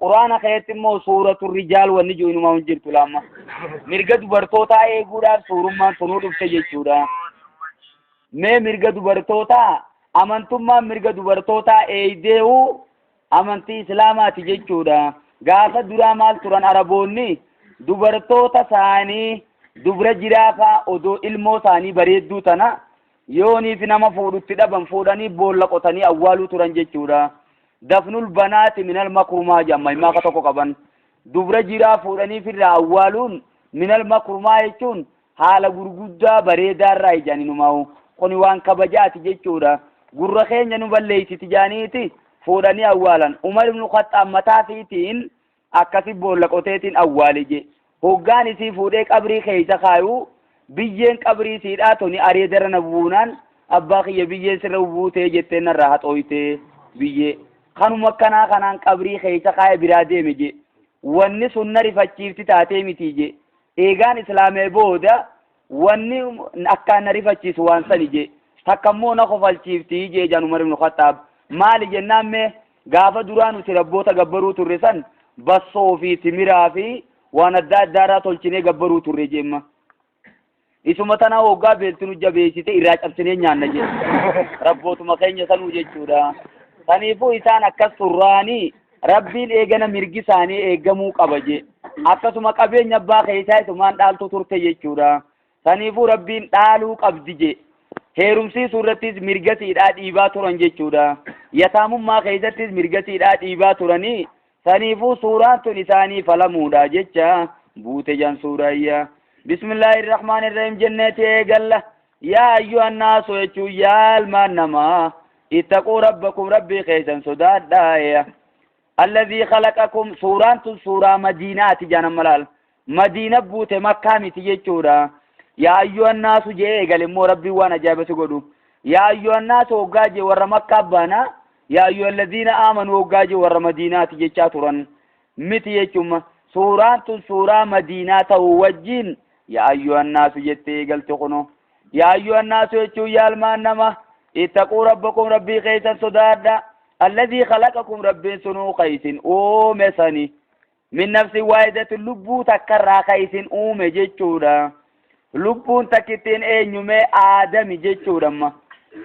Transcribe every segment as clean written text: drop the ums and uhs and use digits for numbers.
Quraana keessatti immoo suuratu rijaal wanni jiru inumaa hin jirtu laamma. Mirga dubartootaa eeguudhaaf suurummaan sunuu dhufte jechuudha. Mee mirga dubartootaa amantummaan mirga dubartootaa eeydee'u amantii islaamaati jechuudha. Gaafa duraa maal turan Araboonni dubartoota isaanii dubra jiraafaa odoo ilmoo isaanii bareedduu tana yooniif nama fuudhutti dhaban fuudhanii boolla qotanii awwaaluu turan jechuudha. Dafnul banaati minal makrumaa jedhan mammaaka tokko qaban. Dubra jiraa fuudhanii firraa awwaaluun minal makrumaa jechuun haala gurguddaa bareedaa irraa ijaan inumaa'u. Kuni waan kabajaati jechuudha. Gurra keenya nu balleessiti jaaniiti fuudhanii awwaalan. Umar ibn Khaxxaab mataa fiitiin akkasi boolla qoteetiin awwaale je. Hoggaan isii fuudhee qabrii keeysa kaayu biyyeen qabrii siidhaa tuni areedarra na bubuunaan abbaa kiyya biyyeen sirra bubuutee jetteen narraa haxooytee biyyee. Kanuma akkanaa kanaan qabrii keeysa kaaye biraa deeme je. Wanni sun na rifachiifti taatee mitii je. Eegaan islaamee booda wanni akkaan na rifachiisu waan sani je. Takka immoo na kofalchiifti jee jaan Umar ibn Khattaab. Maali jennaan mee gaafa duraa nuti rabboota gabbaruu turre san bassoo fi timiraa fi waan adda addaarraa tolchinee gabbaruu turre jeemma. Isuma tanaa hoggaa beelti nu jabeessite irraa cabsinee nyaanna jedhe. Rabbootuma keenya sanuu jechuudha. Saniifuu isaan akkas turraanii Rabbiin eegana mirgi isaanii eegamuu qaba jee. Akkasuma qabeenya abbaa keessaa isumaan dhaaltu turte jechuudha. Saniifuu Rabbiin dhaaluu qabdi jee. Heerumsiisuu irrattis mirga siidhaa dhiibaa turan jechuudha. Yataamummaa keessattis mirga siidhaa dhiibaa turanii saniifuu suuraan tun isaanii falamuudha jecha buute jan suuraayya. Bismillaahi irrahmaani irrahiim jenneeti eegalla. Yaa ayyuhan naasu jechuun yaa ilmaan namaa ittaquu rabbakum rabbii keessan sodaadhaa. Alladhii khalaqakum suuraan tun suuraa madiinaati jaan amma laal. Madiina buute makkaa miti jechuudha. Yaa ayyuhan naasu jee eegale immoo rabbiin waan ajaa'iba si godhu. Yaa ayyuhan naasu hoggaa jee warra makkaa baana. Yaa ayyuhan ladhiina aamanu hoggaa jee warra madiinaati jechaa turan. Miti jechuun suuraan tun suuraa madiinaa ta'uu wajjin yaa ayyuhan naasu jettee eegalte kunoo. Yaa ayyuhan naasu jechuun yaa ilmaan nama ittaquu rabbakum rabbii keessan sodaadha. Alladhii khalaqakum rabbiin sunuu ka isin uume sani. Min nafsin waahidatin lubbuu takkarraa ka isin uume jechuudha. Lubbuun takkittiin eenyumee aadami jechuudha amma.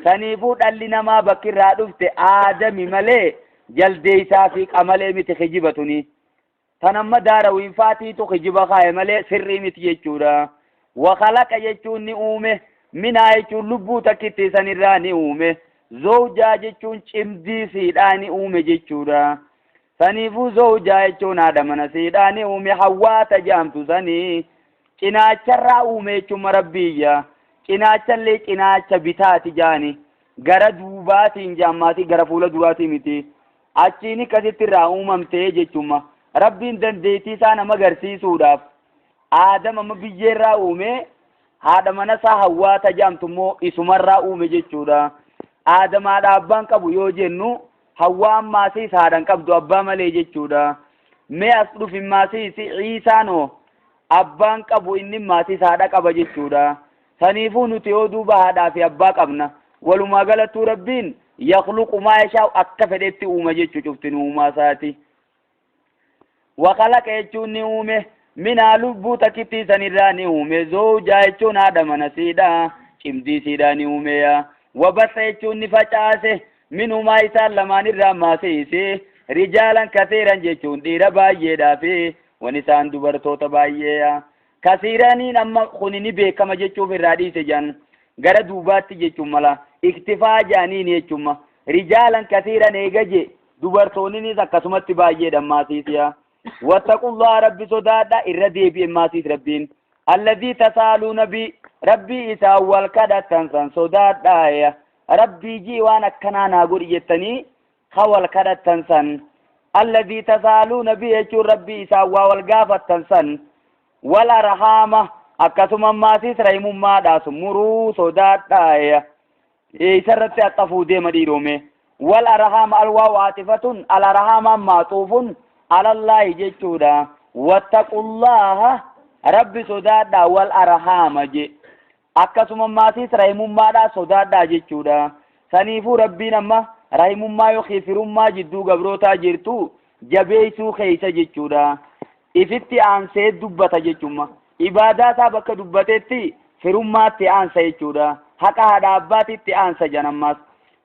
Saniifuu dhalli namaa bakki irraa dhufte aadami malee jaldeessaa fi qamalee miti kijiba tuni. Tan amma daarawiin faatiitu kijiba kaaye malee sirrii miti jechuudha. Wakalaqa jechuun ni uume. Minaa jechuun lubbuu takkittii sanirraa ni uume. Zawjaa jechuun cimdii siidhaa ni uume jechuudha. Saniifuu zawjaa jechuun haadha mana siidhaa ni uume hawwaata jaamtu sanii. Cinaacharraa uume jechuun marabbiiyya. Cinaachallee cinaacha bitaati jaani. Gara duubaatiin jaammaatii gara fuula duraatii miti. Achiin akkasitti irraa uumamtee jechuuma. Rabbiin dandeettii isaa nama agarsiisuudhaaf Aadam amma biyyeerraa uume haadha mana isaa Hawwaa tajaamtu immoo isumarraa uume jechuudha. Aadam haadha abbaan qabu yoo jennu Hawwaa ammaasiis haadha hin qabdu abbaa malee jechuudha. Mee as dhufi maasiis Iisaan hoo abbaan qabu inni maasiis haadha qaba jechuudha. Saniifuu nuti yoo duuba haadhaa fi abbaa qabna. Walumaa galattuu Rabbiin yakhluqu maa yashaa'u akka fedhetti uuma jechuu cuftin uumaa isaati. Wakalaqa jechuun ni uume. Minaa lubbuu takkittii sanirraa ni uume. Zawjaa jechuun haadha mana siidha. Cimdii siidhaa ni uume yaa. Wabassa jechuun ni facaase. Minumaa isaan lamaan irraa maasiise. Rijaalan kasiiran jechuun dhiira baay'eedhaa fi wan isaan dubartoota baay'ee yaa. Kasiiraniin amma kuni ni beekama jechuuf irraa dhiise jedhan. Gara duubaatti jechuun mala. Iktifaa jedhaniin jechuun rijaalan kasiiran eega jee. Dubartoonninis akkasumatti baay'eedha maasiisiya. Wattaqullaha rabbi sodaadha irra deebi'e maasiis rabbiin. Alladhii tasaaluuna bi rabbii isaa wal kadhattan san sodaadha. Rabbii jii waan akkanaa naa godhi jettanii ka wal kadhattan san. Alladhii tasaaluuna bi jechuun rabbii isaa waa wal gaafattan san. Wal arhaama akkasuma maasiis rahimummaadhaas muruu sodaadha. Eessarratti axxafuu deema dhiiroome? Wal arhaama alwaawu aaxifatun al arhaamaan maaxuufun alallaahi jechuudha. Wattaqullaaha Rabbi sodaadhaa wal arhaama je. Akkasuma maasiis rahimummaadhaa sodaadhaa jechuudha. Saniifuu Rabbiin amma rahimummaa yookiin firummaa jidduu gabrootaa jirtu jabeessuu keessa jechuudha. Ifitti aansee dubbata jechumma. Ibaadaa isaa bakka dubbatetti firummaatti aansa jechuudha. Haqa haadha abbaatitti aansa jedhan ammaas.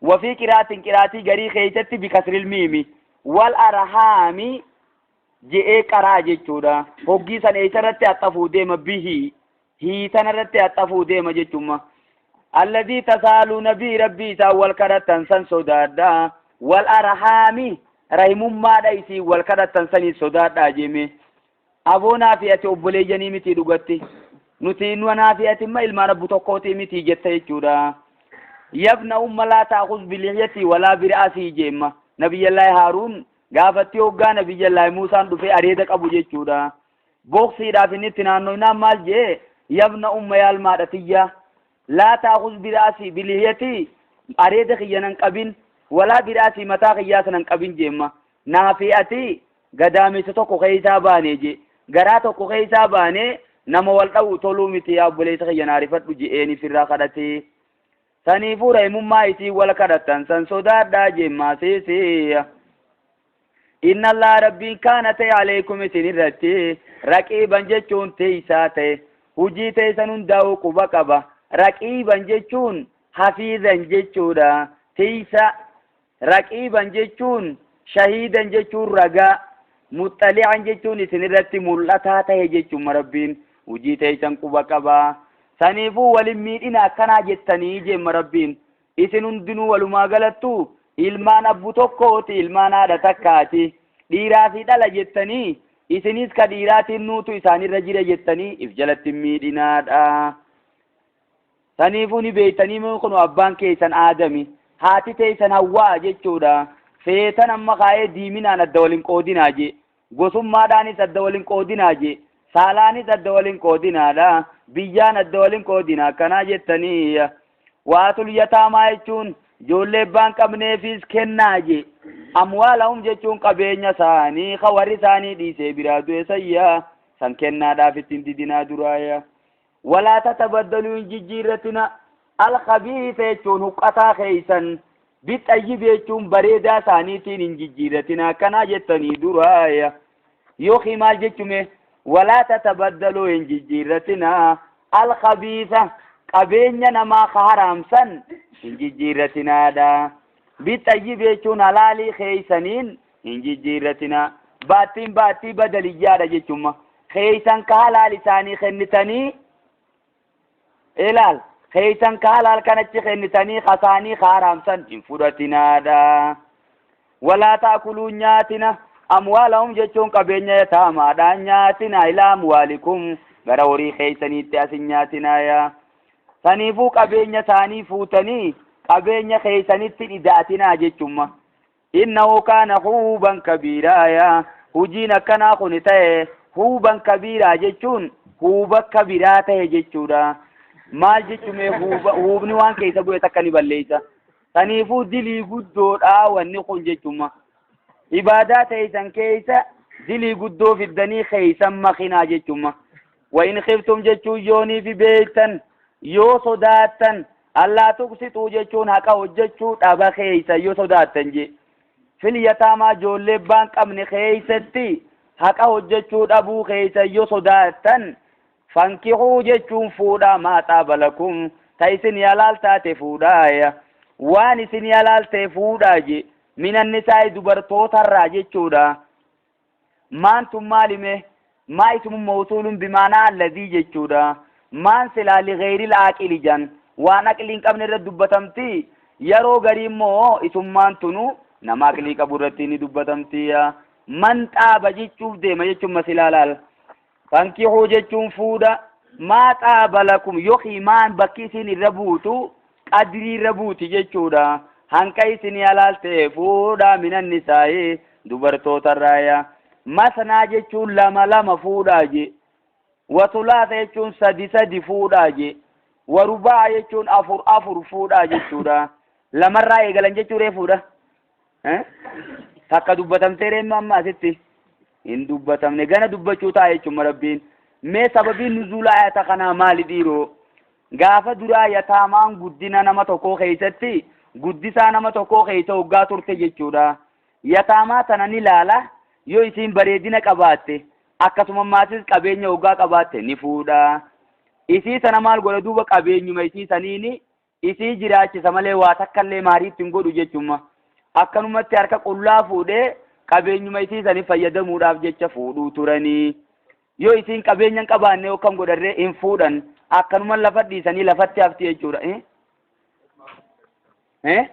Wafii qiraatin qiraatii garii keessatti bikasril miimi. Wal arhaami je'ee qaraa jechuudha. Hoggii san eessarratti axxafuu deema bihii. Hiitan irratti axxafuu deema jechumma. Alladii tasaaluuna bii rabbii isaan wal kadhattan san sodaadha. Wal arhaami rahimummaadha isiin wal kadhattan sanii sodaadhaa jeme. Aboo naa fi ati obboleeyyanii miti dhugatti. Nuti naa fi ati imma ilmaan abbu tokkooti miti jetta jechuudha. Yabna umma laa ta'khuz bilihyati walaa bir'asii jeemma. Nabiyyallaahi Haaruun gaafatti hoggaa Nabiyyallaahi Muusaan dhufee areeda qabu jechuudha. Boksiidhaaf inni itti naannoynaan maal jee yabna umma yaalmaadha tiyya. Laa ta'khuz bir'asii bilihyati areeda kiyya nan qabin walaa bir'asii mataa kiyyaas nan qabin jeemma. Naa fi ati gadaamessa tokko keessaa baane je garaa tokko keessaa baane nama wal dha'u toluu miti yaa obboleessa kiyya naa rifadhu je'een ifirraa kadhate. Saniifuu rahimummaa isii wal kadhattan san sodaadhaa jemmaa seesee. Inna Allah rabbiin kaana ta'e aleekum isin irratti raqiiban jechuun teeysaa ta'e hujii teeysan hundaa'uu quba qaba. Raqiiban jechuun hafiizan jechuudha. Teeysa Raqiiban jechuun shahiidan jechuun ragaa, muxxali'an jechuun isin irratti mul'ataa tahe jechuun Rabbiin hujii teeysan quba qaba. Saniifuu walin miidhina akkanaa jettanii jeemma Rabbiin. Isin hundinuu walumaa galattu ilmaan abbu tokkooti ilmaan haadha takkaati. Dhiiraa fi dhala jettanii isinis ka dhiiraatiin nuutu isaanirra jira jettanii if jalatti hin miidhinaadha. Saniifuu ni beektanii moo kun abbaan keessan Aadami haati teessan Hawwaa jechuudha. Feetan amma kaa'ee diiminaan adda waliin qoodinaa jee. Gosummaadhaanis adda waliin qoodinaa jee. Saalaanis adda waliin qoodinaadha. Biyyaan adda waliin qoodinaa akkanaa jettanii. Waatul yataamaa jechuun ijoollee abbaan qabneefis kennaa jee. Amwaalahum jechuun qabeenya isaanii ka warri isaanii dhiisee biraa du'e sayyaa san kennaadhaaf ittiin didinaa duraaya. Walaa tatabaddalu hin jijjiirratina alkhabiisa jechuun huqqataa keeysan bixayyib jechuun bareedaa isaaniitiin hin jijjiirratina akkanaa jettanii duraaya. Yookiin maal jechume walaa tatabaddalu hin jijjiirratina alkhabiisa qabeenya namaa ka haraamsan hin jijjiirratinaadha. Bixayyib jechuun halaalii keeysaniin hin jijjiirratina. Baattiin baattii badaliyyaadha jechumma. Keeysan ka halaal isaanii kennitanii ilaal keeysan ka halaal kanachi kennitanii kasaanii ka haraamsan hin fudhatinaadha. Walaa ta'kuluu nyaatina amwaalahum jechuun qabeenya yataamaadhaan nyaatina ilaa amwaalikum gara horii keeysaniitti as hin nyaatinaaya. Saniifuu qabeenya isaanii fuutanii qabeenya keeysanitti dhidaatinaa jechumma. Innahu kaana huuban kabiiraa yaa hujiin akkanaa kuni ta'e huuban kabiiraa jechuun huuba kabiraa ta'e jechuudha. Maal jechuun huuba huubni waan keessa bu'e takka ni balleessa. Saniifuu dilii guddoodha wanni kun jechuuma. Ibaadaa teessan keessa dilii guddoo fiddanii keessan makinaa jechuuma. Wa in khiftum jechuun yoonii fi beektan yoo sodaattan Allaa tuqsixuu jechuun haqa hojjechuu dhaba keeysa yoo sodaattan je. Fil yataamaa joollee abbaan qabne keeysatti haqa hojjechuu dhabuu keeysa yoo sodaattan fankihuu jechuun fuudhaa maa xaaba lakum ta isin halaal taate fuudhaaya. Waan isin halaal ta'e fuudhaa je. Minan nisaa'i dubartootarraa jechuudha. Maan tun maali mee? Maa ismu mawsuulun bimaanaa alladhii jechuudha. Maan silaa ligheyril aaqili jan waan aqlii hin qabne irratti dubbatamti. Yeroo garii immoo isummaan tunu nama aqlii qabu irratti ni dubbatamti. Man xaaba jechuuf deema jechuun masilaa laal. Fankihuu jechuun fuudha. Maa xaaba lakum yookiin maan bakki isiin irra buutu qadrii irra buuti jechuudha. Hanqa isinii halaal ta'e fuudhaa minan nisaa'i dubartootarraaya. Masnaa jechuun lama lama fuudhaa je. Wasulaasa jechuun sadi sadi fuudhaa je. Warubaa jechuun afur afur fuudhaa jechuudha. Lamarraa eegalan jechuu ree fuudha. Takka dubbatamtee ree amma asitti hin dubbatamne gana dubbachuu ta'a jechuun Rabbiin. Mee sababiin nuzuula ayata kanaa maali dhiiroo? Gaafa duraa yataamaan guddina nama tokkoo keessatti guddisaa nama tokkoo keessa hoggaa turte jechuudha. Yataamaa tana ni laala yoo isiin bareedina qabaatte akkasuma maasis qabeenya hoggaa qabaatte ni fuudha. Isii tana maal godha duuba qabeenyuma isii saniini isii jiraachisa malee waa takkallee maariitti hin godhu jechuma. Akkanumatti harka qullaa fuudhee qabeenyuma isii sanii fayyadamuudhaaf jecha fuudhuu turanii. Yoo isiin qabeenya hin qabaanne akkam godharree hin fuudhan akkanuma lafa dhiisanii lafatti hafti jechuudha. Eh? Eh?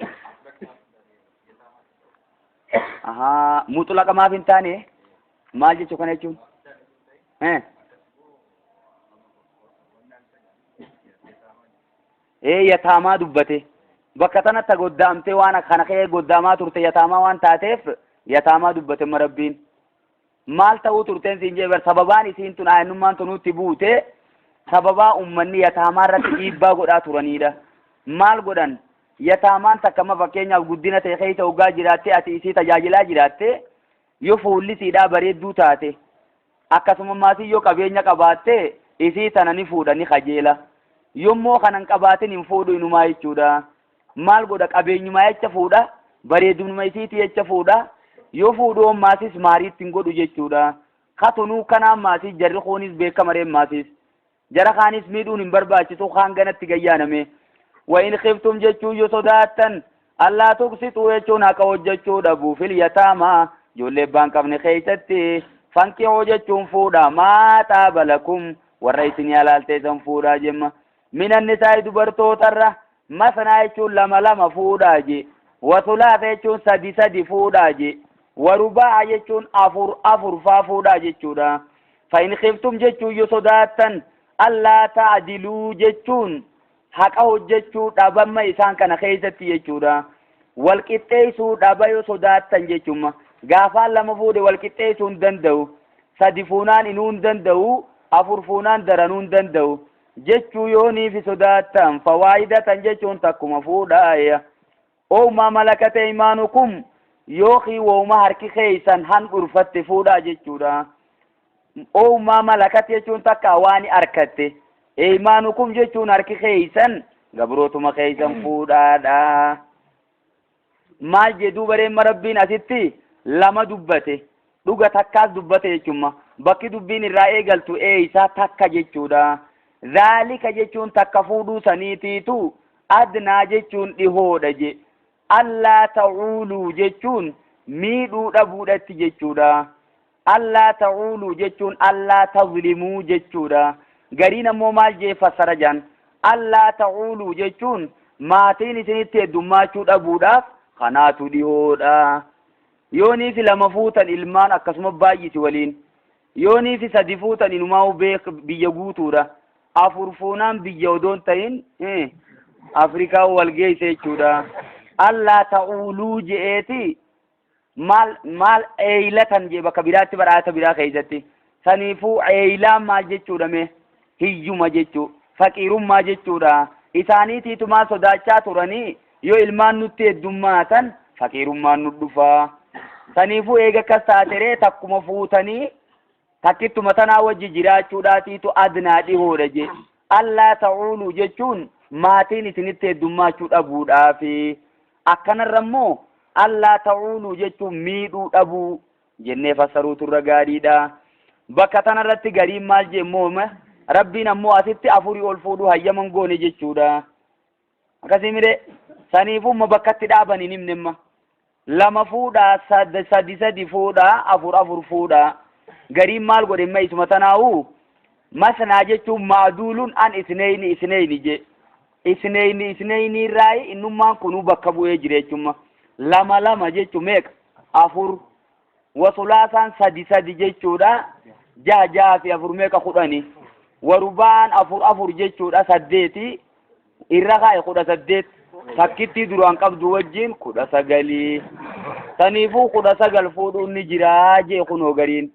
Ahaa, muxlaqa maaf hin taane? Maal jechuu kana jechuun? Eh? Ee yataamaa dubbate. Bakka tanatti goddaamtee waan kana ka'ee goddaamaa turte yataamaa waan taateef yataamaa dubbate ma Rabbiin. Maal ta'uu turteen siin jee bar sababaan isiin tun aayannummaan tunuutti buute sababaa ummanni yataamaa irratti dhiibbaa godhaa turaniidha. Maal godhan? Yataamaan takka amma fakkeenyaaf guddina ta'e keessa hoggaa jiraatte ati isii tajaajilaa jiraatte yoo fuulli siidhaa bareedduu taate akkasuma maatii yoo qabeenya qabaatte isii tana ni fuudha ni kajeela. Yommoo kana hin qabaatin hin fuudhu inumaa jechuudha. Maal godha qabeenyumaa jecha fuudha bareedumnuma isiitii jecha fuudha yoo fuudhu hommaasis maariitti hin godhu jechuudha. Katunuu kanaan maasii jarri kuunis beekama reen maasiis. Jara kaanis miidhuun hin barbaachisu kaan ganatti gayyaaname. Wa in khiftum jechuun yoo sodaattan allaa tuqsixuu jechuun haqa hojjechuu dhabuu fil yataamaa ijoollee abbaan qabne keessatti fankihuu jechuun fuudha maa xaaba lakum warra isinii halaalteessan fuudhaa jemma. Minan nisaa'i dubartootarra masnaa jechuun lama lama fuudhaa je. Wasulaasa jechuun sadi sadi fuudhaa je. Warubaa'a jechuun afur afur faa fuudhaa jechuudha. Fa'in khiftum jechuun yoo sodaattan allaa ta'diluu jechuun haqa hojjechuu dhabamma isaan kana keessatti jechuudha. Wal qixxeessuu dhaba yoo sodaattan jechuudha. Gaafaan lama fuudhe wal qixxeessuu hin danda'u. Sadi fuunaan inuu hin danda'u. Afur fuunaan daranuu hin danda'u. Jechuu yooniifi sodaattan fawaayidatan jechuun takkuma fuudhaaya. Ooma malakate imaanukum yookiin wooma harki keessan handhurfatte fuudhaa jechuudha. Ooma malakate jechuun takka waan harkatte. Imaanukum jechuun harki keessan gabrootuma keessan fuudhaadha. Maal jedhuu bareemma Rabbiin asitti lama dubbate. Dhuga takkaas dubbate jechuudha. Bakki dubbiin irraa eegaltu eeysaa takka jechuudha. Zaalika jechuun takka fuudhuu saniitiitu adnaa jechuun dhihoodha je. Allaa ta'uuluu jechuun miidhuu dhabuudhatti jechuudha. Allaa ta'uuluu jechuun allaa tazlimuu jechuudha. Gariin ammoo maal jee fassara jaan. Allaa ta'uuluu jechuun maatiin isinitti heddummaachuu dhabuudhaaf kanaatu dhihoodha. Yoonii fi lama fuutan ilmaan akkasuma baay'isi waliin. Yoonii fi sadi fuutan inumaa beek biyya guutuudha. Afur fuunaan biyya odoon ta'in Afrikaa wal geesse jechuudha. Allaa ta'uuluu je'eeti maal maal eeylatan jee bakka biraatti badhaasa biraa keessatti. Saniifuu eeylaan maal jechuudha mee hiyyuma jechuu faqiirummaa jechuudha. Isaaniitiitu maal sodaachaa turanii yoo ilmaan nutti heddummaatan faqiirummaan nu dhufaa. Saniifuu eega akkas taateree takkuma fuutanii takkittuma tanaa wajji jiraachuudhaatiitu adnaa dhihoodha jee. Allaa ta'uuluu jechuun maatiin isinitti heddummaachuu dhabuudhaafi. Akkanarra immoo allaa ta'uuluu jechuun miidhuu dhabuu jennee fassaruutu irra gaariidha. Bakka tanarratti gariin maal jee immoo Rabbiin ammoo asitti afurii ol fuudhuu hayyaman goone jechuudha. Akkasii miree saniifuu ma bakkatti dhaaban hin himne imma. Lama fuudhaa sadi sadi fuudhaa afur afur fuudhaa. Gariin maal godhe imma isuma tanaa'uu masnaa jechuun maaduuluun an isneyni isneyni je. Isneyni isneyni irraayi innummaan kunuu bakka bu'ee jira jechuudha. Lama lama jechuun meeqa? Afur. Wasulaasaan sadi sadi jechuudha. Jaha jaha fi afur meeqa kudhani. Warubaan afur afur jechuudha saddeeti. Irra kaa'e 18. Takkittii duraan qabdu wajjin 19. Saniifuu 19 fuudhuun ni jiraa jee kunoo gariin.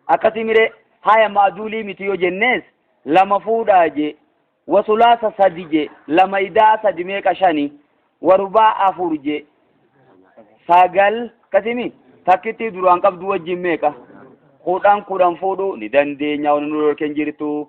Akkasii miree haya maaduulii miti yoo jennees lama fuudhaa jee. Wasulaasa sadi je, lama idaa sadi meeqa? Shani. Warubaa afur je, sagal. Akkasimi takkitti duraan qabdu wajjin meeqa? 10. 10 fuudhuu ni dandeenya, wani nu dhorken jirtu.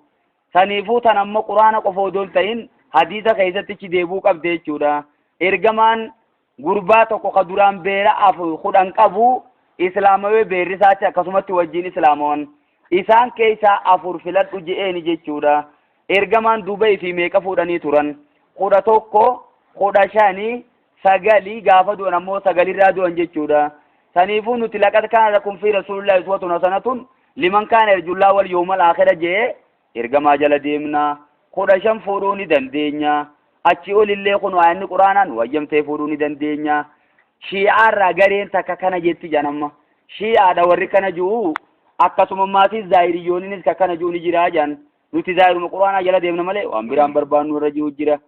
Saniifuu tan amma Quraana qofa odoo hin ta'in hadiisa keessatti deebuu qabde jechuudha. Ergamaan gurbaa tokko ka duraan beera afur 10 qabu islaamawee, beerri isaatti akkasumatti wajjin islaamawan, isaan keessaa afur filadhu je'eeni jechuudha. Ergamaan duuba ifii meeqa fuudhanii turan? 11, 15, sagali. Gaafa du'an ammoo sagalirraa du'an jechuudha. Saniifuu nuti لقد كان لكم في رسول الله أسوة حسنة لمن كان يرجو الله واليوم الآخر jee ergamaa jala deemna. 15 fuudhuu ni dandeenya. Achi olillee kun waa'inni Quraanaan wayyamtee fuudhuu ni dandeenya. Shii'aarraa gareen takka kana jetti janamma. Shii'aadha warri kana ji'u, akkasuma maatii zaahiriyyooninis ka kana ji'u ni jira jan. Nuti zaahiruma Quraanaa jala deemna malee waan biraan barbaannu irra ji'u jira.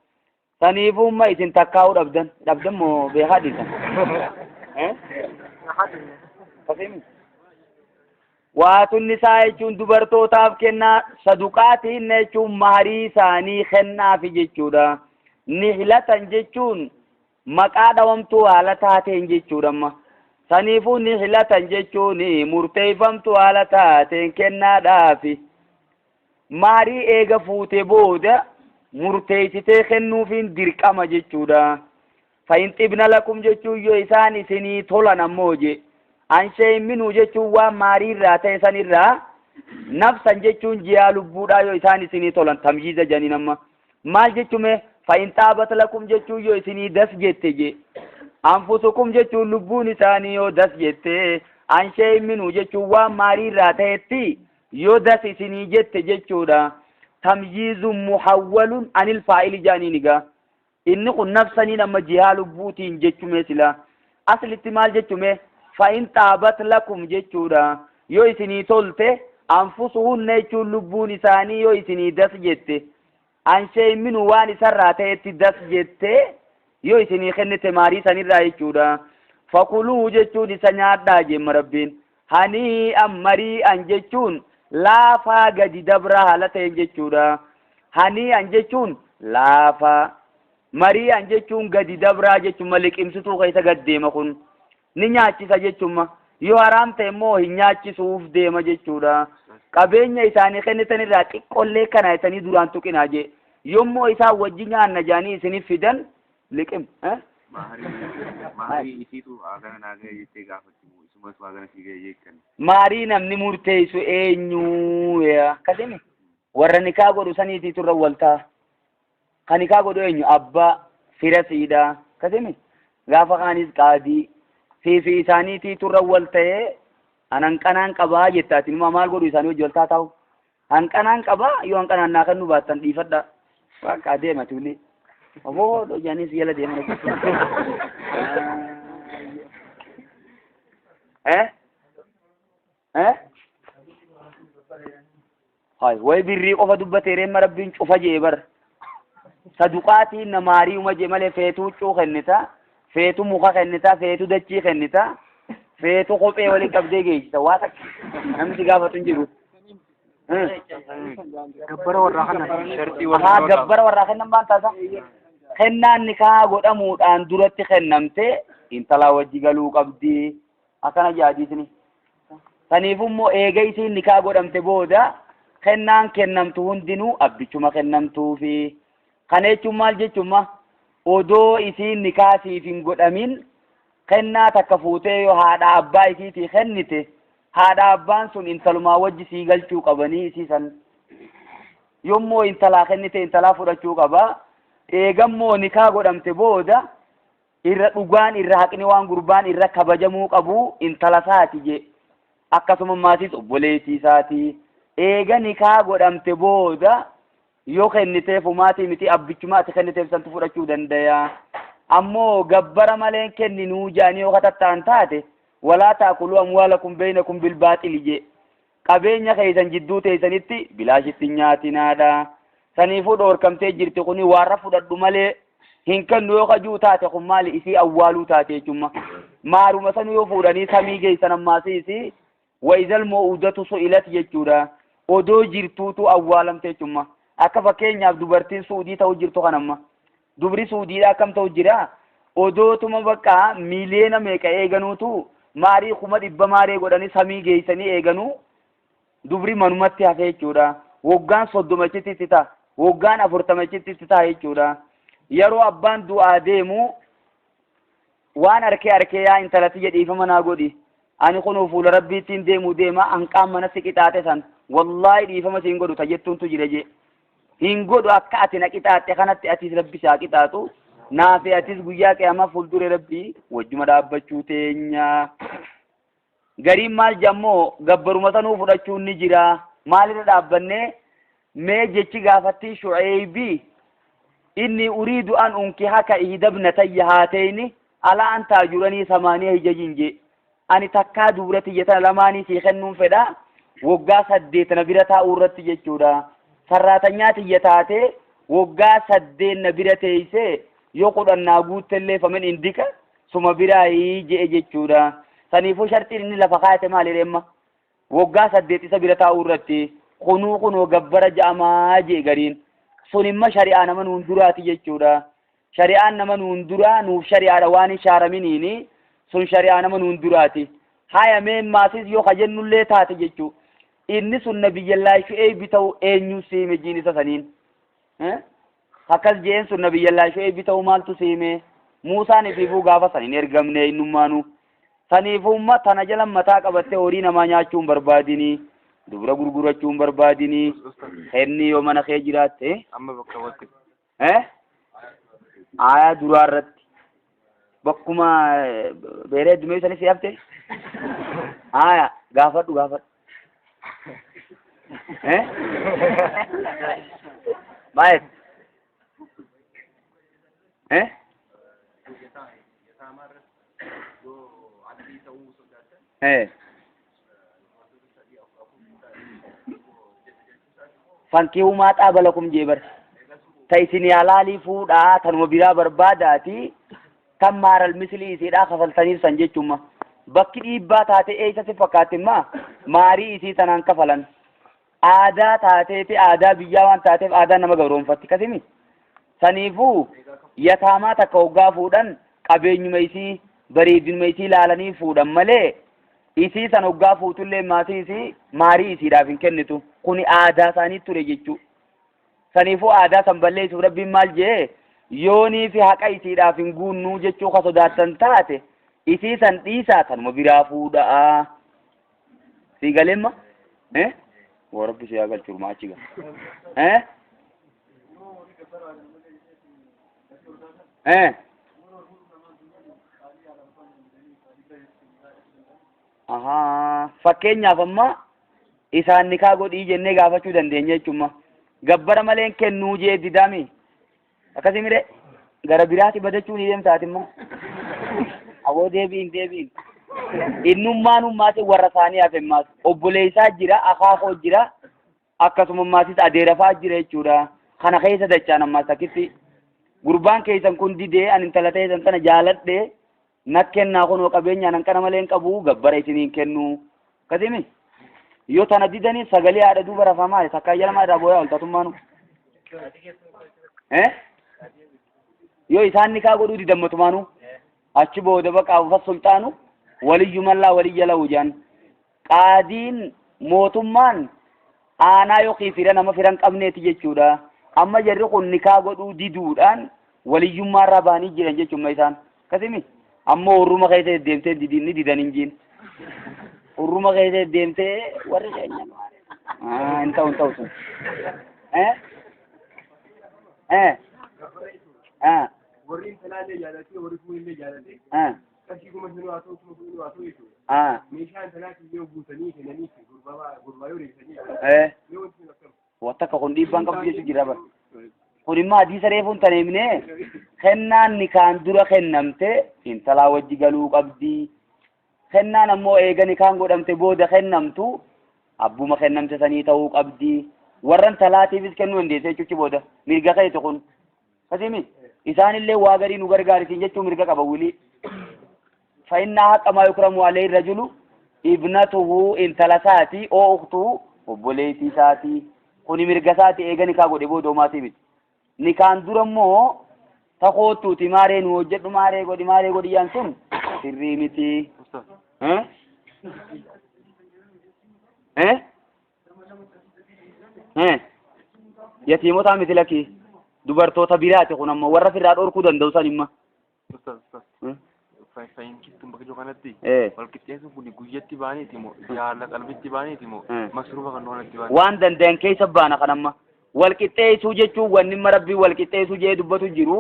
Saniifuu umma isin takkaa'uu dhabdan dhabdan moo beekaa dhiisan? وآتوا النساء jechuun dubartootaaf kennaa, صدقاتهن jechuun maharii isaanii kennaafi jechuudha. نحلة jechuun maqaa dhawamtuu haala taateen jechuudha amma. Saniifuu نحلة jechuun murteeffamtuu haala taateen kennaadhaafi. Maharii eega fuute booda murteessitee kennuufiin dirqama jechuudha. فإن طبن لكم jechuun yoo isaan isinii tolan ammoo je. عن شيء منه jechuun waan maarii irraa ta'e sanirraa, نفسا jechuun jiyaa lubbuudhaa yoo isaan isinii tolan, tamyiiza janiin amma. Maal jechume? فإن طابت لكم jechuun yoo isinii das jette je. أنفسكم jechuun lubbuun isaanii yoo das jette, عن شيء منه jechuun waan maarii irraa ta'etti yoo das isinii jette jechuudha. تمييز محول عن الفاعل jaaniin egaa. Inni kun نفسا niin amma jihaa lubbuutiin jechume sila. Aslitti maal jechume? فإن طابت لكم jechuudha. Yoo isinii tolte, أنفسهن jechuun lubbuun isaanii yoo isinii das jette, عن شيء منه waan isarraa ta'etti das jette, yoo isinii kennite maarii sanirraa jechuudha. فكلوه jechuun isa nyaadhaa jemma Rabbiin. هنيئا مريئا jechuun laafaa gadi dabraa haala ta'een jechuudha. هنيئا jechuun laafaa. مريئا jechuun gadi dabraa jechuun liqimsituu keessa gad deema, kun ni nyaachisa jechuun. Yoo haraam ta'e immoo hin nyaachisuuf deema jechuudha. Qabeenya isaanii kennitan irraa xiqqollee kana jetanii duraan tuqinaa jee. Yommuu isaan wajji nyaanna jaanii isiniif fidan liqim. Maarii isiitu hagana naa ga'e jettee gaafatti moo isumatu hagana si ga'e jechuun? Maarii namni murteessu eenyu? Akkasimi warra nikaa godhu saniitii turra waltaa. Kan nikaa godhu eenyu? Abbaa fira siidha. Akkasimi gaafa kaanis qaadii fi isaaniitii turra wal ta'ee, an hanqanaan qabaa jettaati. Numa maal godhu isaanii wajji waltaa taa'u? Hanqanaan qabaa, yoo hanqanaan naa kennu baattan dhiifadha. Waaqa deema tuli. Oboo jaanis jala deema. Eh? Eh? Hay, way birrii qofa dubbatee reemma Rabbiin cufa jee bar. Saduqaatiin maarii uma jee malee feetuu huccuu kennita, feetu muka kennita, feetu dachii kennita, feetu kophee waliin qabdee geessita. Waa takka namni si gaafatu hin jiru. Gabbara warraa kana. Shartii Haa, gabbara warraa kennan maan taasa? Kennaan nikaa godhamuudhaan duratti kennamte intalaa wajji galuu qabdi. Akkana jaadiisni. Saniif immoo eega isiin nikaa godhamte booda kennaan kennamtu hundinuu abbichuma kennamtuufi. Kana jechuun maal jechuun? Odoo isiin nikaa siif hin godhamin kennaa takka fuutee yoo haadha abbaa isiitii kennite, haadha abbaan sun intalumaa wajji sii galchuu qabanii isii san. Yommuu intalaa kennite intalaa fudhachuu qaba. Eegammoo nikaa godhamte booda irra dhugaan, irra haqni, waan gurbaan irra kabajamuu qabu intala isaati je. Akkasuma maatis obboleettii isaati. Eega nikaa godhamte booda yoo kenniteef humaatii miti, abbichuma ati kenniteef santu fudhachuu danda'a. Ammoo gabbara maleen kenninuu jaanii yoo katattaan taate, ولا تأكلوا أموالكم بينكم بالباطل je. Qabeenya keessan jidduu teessanitti bilaashitti hin nyaatinaadha. Saniifuu dhoorkamtee jirti kuni. Warra fudhadhu malee hin kennu yoo kajuu taate, kun maali? Isii awwaaluu taate jechuudha. Maaruma sanu yoo fuudhanii samii geessan ammaasiisi وإذا الموءودة سئلت jechuudha. Odoo jirtuutu awwaalamte jechuudha. Akka fakkeenyaaf dubartiin Suudii ta'u jirtu kanamma. Dubri Suudiidha akkam ta'u jira? Odootuma bakka miiliyoona meeqa eeganuutu maarii 100,000 maaree godhanii samii geessanii eeganuu dubri manumatti hafe jechuudha. Waggaan 30 achitti itti ta'a. Waggaan 40 achitti itti ta'a jechuudha. Yeroo abbaan du'aa deemu waan arkee arkee yaa intala tiyya dhiifama naa godhi. Ani kunuu fuula rabbiittiin deemuu deema hanqaan mana si qixaaxe san wallaahi dhiifama siin godhu ta jettuuntu jira jee. Hin godhu akka ati na qixaaxxe kanatti atis rabbi saa qixaaxu naafi atis guyyaa qiyaamaa fuulduree rabbii wajjuma dhaabbachuu teenya. Gariin maal jammoo gabbaruma sanuu fudhachuun ni jira. Maalirra dhaabbannee mee jechi gaafattii Shu'eeybii inni uriidu an unkihaka ihdabnatayya haateyni alaa an taajuranii samaaniya hijajin jee. Ani takkaa dubra tiyya tana lamaanii sii kennuun fedha waggaa 8 na bira taa'uu irratti jechuudha. Sarraatanyaa tiyya taatee waggaa 8 na bira teessee yoo 10 naa guuttellee famin indika suma biraayii je'e jechuudha. Saniifuu sharxiin inni lafa kaayate maali reemma? Waggaa 8 isa bira taa'uu irratti kunuu kunoo gabbara ja'amaa je'e gariin. Sun imma shari'aa nama nuun duraati jechuudha. Shari'aan nama nuun duraa nuuf shari'aadha waan hin shaaraminiini sun shari'aa nama nuun duraati. Haya mee maasis yoo kajennullee taate jechuu. Inni sun nabiyyallaahi Shu'eeybi ta'u eenyuu siime jiin isa saniin. Akkas je'een sun nabiyyallaahi Shu'eeybi ta'uu maaltu siime? Muusaan ifiifuu gaafa san hin ergamne innummaanuu. Saniifuu umma tana jala mataa qabattee horii namaa nyaachuu hin barbaadini. Dubra gurgurachuu hin barbaadini. Kenni yoo mana kee jiraatte. Amma bakka watti. Eh? Aayaa duraa irratti. Bakkuma beeree addumee sanis si hafte. Aayaa gaafadhu gaafadhu. Eh? Maal? Eh? Eh. Fankihuu maa xaaba lakum jee bar. Ta isin halaalii fuudhaa tanuma biraa barbaadaati tan maaral misilii isiidhaa kafaltaniif san jechumma. Bakki dhiibbaa taate eessa si fakkaatti immaa maarii isii tanaan kafalan. Aadaa taateeti aadaa biyyaa waan taateef aadaan nama gabroonfatti kasimi. Saniifuu yataamaa takka hoggaa fuudhan qabeenyuma isii bareedinuma isii laalanii fuudhan malee isii san hoggaa fuutullee maatii isii maarii isiidhaaf hin kennitu. Kuni aadaa isaanii ture jechuu. Saniifuu aadaa san balleessuuf Rabbiin maal jee yoonii fi haqa isiidhaaf hin guunnuu jechuu ka sodaattan taate isii san dhiisaa tanuma biraa fuudhaa. Sii galeemma? Eh? Waa Rabbi si haa galchu urmaa achi gaa. Eh? Eh? Ahaa. Fakkeenyaaf amma isaan nikaa godhii jennee gaafachuu dandeenya jechuudha. Gabbara malee hin kennuu jee didaami. Akkasii mire gara biraati badachuu ni deemtaati immoo. Aboo deebiin deebiin. Innummaan ummaatiin warra isaanii hafe maas obboleessaa jira akaakoo jira akkasuma maatis adeera fa'aa jira jechuudha. Kana keessa dachaan ammaas takkitti gurbaan keessan kun didee ani intala teessan tana jaaladhe na kennaa kunoo qabeenyaan hanqana malee hin qabu gabbara isiniin kennu. Akkasimi yoo tana didanii sagalee haadha duuba rafaa maali takkaa jala maa irraa booyaa oltatummaanu. Eh? Yoo isaan nikaa godhuu didan matumaanuu achi booda baqa ufa sulxaanu waliyyu mallaa waliyya lahu jaan. Qaadiin mootummaan aanaa yookiin fira nama fira hin qabneeti jechuudha. Amma jarri kun nikaa godhuu diduudhaan waliyyummaa irraa bahanii jiran jechuudha isaan. Akkasimi ammoo hurruma keessa deddeemtee didin ni didan hin jiin. Hurruma keessa deddeemtee warri keenya hin ta'u hin ta'u sun. Eh? Eh? Ah. Warri intalaallee jaalatee warri fuunillee jaalatee Ah. qarshii 5,000 haa ta'u 10,000 haa ta'u jechuudha. Ah. Meeshaa intalaatiin yoo guutanii kennanii fi gurbaa yoo deebisanii Eh. yoo wanti sun akkam. Wanta akka kun dhiibbaan qabdu jechuu jira bara. Kun immoo hadiisa reefuun tan himne kennaan nikaan dura kennamte intalaa wajji galuu qabdi. Kennaan ammoo eega nikaan godhamte booda kennamtu abbuma kennamte sanii ta'uu qabdi. Warra intalaatiifis kennuu dandeessa jechuuchi booda mirga keeti kun. Kasimi isaanillee waa garii nu gargaarisiin jechuu mirga qaba wilii. Fa'innaa haqa maa yukramu alayhi rajulu ibnatuhu intala isaati oo uktuhu obboleettii isaati. Kuni mirga isaati eega nikaa godhe booda homaatii miti. Nikaan dura immoo ta koottuuti maaree nu hojjedhu maaree godhi maaree godhi yaan sun sirrii miti. Ustaz. Eh? Eh? Eh? Yatiimotaa miti lakki. Dubartoota biraati kun ammoo warra firraa dhorkuu danda'u san imma. Ustaz, ustaz. Fayinkittuun bakka jiru kanatti wal qixxeessuun kun guyyatti baaniiti moo jaala qalbitti baaniiti moo masruufa kan kanatti baaniiti? Waan danda'an keessa baana kan amma. Wal qixxeessuu jechuun wanni imma Rabbiin wal qixxeessuu jee dubbatu jiru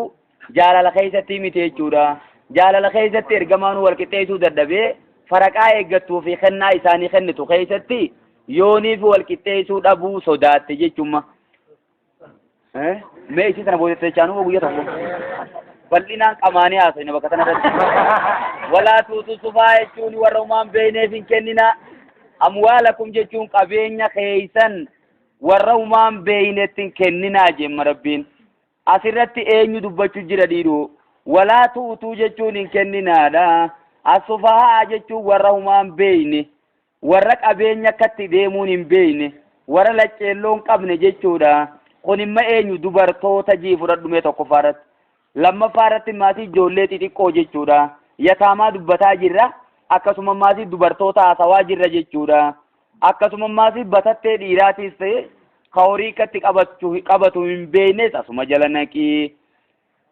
jaalala keessatti miti jechuudha. Jaalala keessatti ergamaanuu wal qixxeessuu dadhabee faraqaa eeggattuu fi kennaa isaanii kennitu keessatti yooniif wal qixxeessuu dhabuu sodaatte jechuudha. Mee isii tana booda jechaanuu guyya tokko bal'inaan qamaanii haasofna bakka tana irratti. Walaa tuutu sufaa jechuun warra umaan beeyneef hin kennina. Amwaalakum jechuun qabeenya keeysan warra umaan beeynetti hin kenninaa jemma Rabbiin. Asirratti eenyu dubbachuu jira dhiiroo? Walaa tuutuu jechuun hin kenninaadha. Asufahaa jechuun warra umaan beeyne. Warra qabeenya akkatti deemuun hin beeyne, warra lacceelloo hin qabne jechuudha. Kun imma eenyu dubartoota jii fudhadhu mee tokkoffaa irratti. Lammaffaa irratti maatii ijoollee xixiqqoo jechuudha. Yataamaa dubbataa jirra. Akkasuma maatii dubartoota haasawaa jirra jechuudha. Akkasuma maatii batattee dhiiraatiis ta'e ka horii akkatti qabatu hin beeynes asuma jala naqii.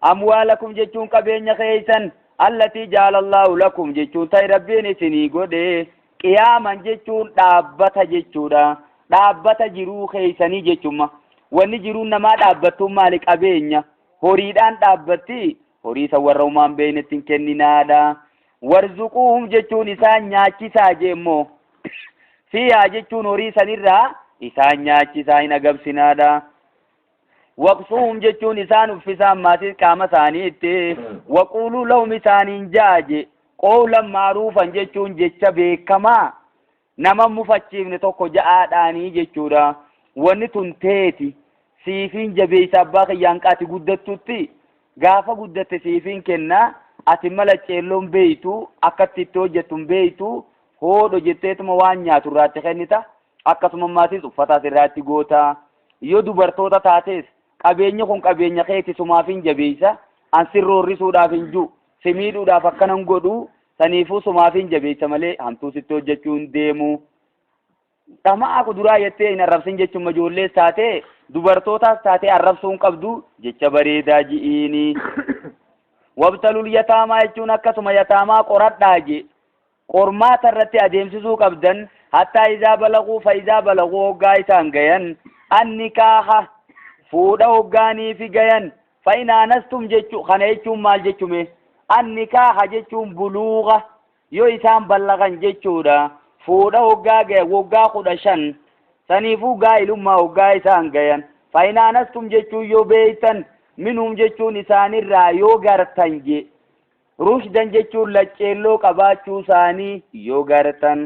Amwaalakum jechuun qabeenya keeysan allatii ja'alallaahu lakum jechuun ta'e Rabbiin isinii godhe qiyaaman jechuun dhaabbata jechuudha. Dhaabbata jiruu keeysanii jechuma. Wanni jiruun namaa dhaabbattuun maali qabeenya. Horiidhaan dhaabbatti horii san warra humaan beeynetti hin kenninaadha. Warzuquuhum jechuun isaan nyaachisaa jee immoo. Fiihaa jechuun horii sanirraa isaan nyaachisaa hin agabsinaadha. Waqsuuhum jechuun isaan uffisaan maatii qaama isaaniitti. Waquuluu lahum isaaniin jaaje. Qowlan maaruufan jechuun jecha beekamaa nama mufachiifne tokko ja'aadhaanii jechuudha. Wanni tun teeti. Siifiin jabeessa abbaa kiyyaan qaati guddattutti gaafa guddatte siifiin kenna ati mala ceelloon beeytu akkatti itti hojjettu hin beeytu hoodho jetteetuma waan nyaatu irraatti kennita akkasuma maatiis uffataas irraatti goota. Yoo dubartoota taatees qabeenyi kun qabeenya keeti sumaafin jabeessa an sin roorrisuudhaaf hin jiru si miidhuudhaaf akkanan godhu saniifuu sumaafin jabeessa malee hamtuu sitti hojjechuu hin deemu. Dhama'aa kuduraa jettee hin arrabsin jechuun ijoollees taatee dubartootaas taatee arrabsuu hin qabdu jecha bareedaa ji'iini. Wabtalul yataamaa jechuun akkasuma yataamaa qoradhaa je. Qormaata irratti adeemsisuu qabdan hattaa izaa balaguu fa izaa balaguu hoggaa isaan gayan annikaaha fuudha hoggaaniifi gayan fa in aanastum jechu kana jechuun maal jechume annikaaha jechuun buluuga yoo isaan ballaqan jechuudha fuudha hoggaa gayan woggaa 15 saniifuu gaa'ilummaa hoggaa isaan gayan fa in aanastum jechuun yoo beeytan minhum jechuun isaanirraa yoo gartan je Rushdan jechuun lacceelloo qabaachuu isaanii yoo gartan.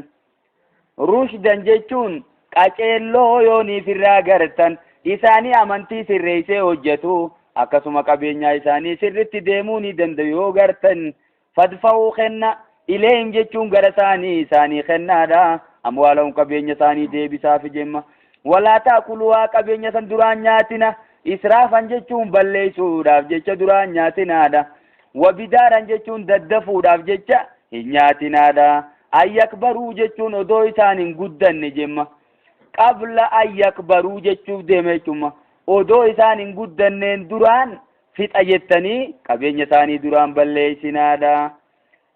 Rushdan jechuun qaceelloo yooniif irraa gartan isaanii amantii sirreessee hojjetu akkasuma qabeenyaa isaanii sirritti deemuu ni danda'u yoo gartan fadfa'uu kenna ileehim jechuun gara isaanii isaanii kennaadha amwaalahum qabeenya isaanii deebisaafi jemma walaa taakuluhaa qabeenya san duraan nyaatina israafan jechuun balleessuudhaaf jecha duraan nyaatinaadha Wabidaaran jechuun daddafuudhaaf jecha hin nyaatinaadha. An yakbaruu jechuun odoo isaan hin guddanne jemma. Qabla an yakbaruu jechuuf deema jechuuma. Odoo isaan hin guddanneen duraan fixa jettanii qabeenya isaanii duraan balleessinaadha.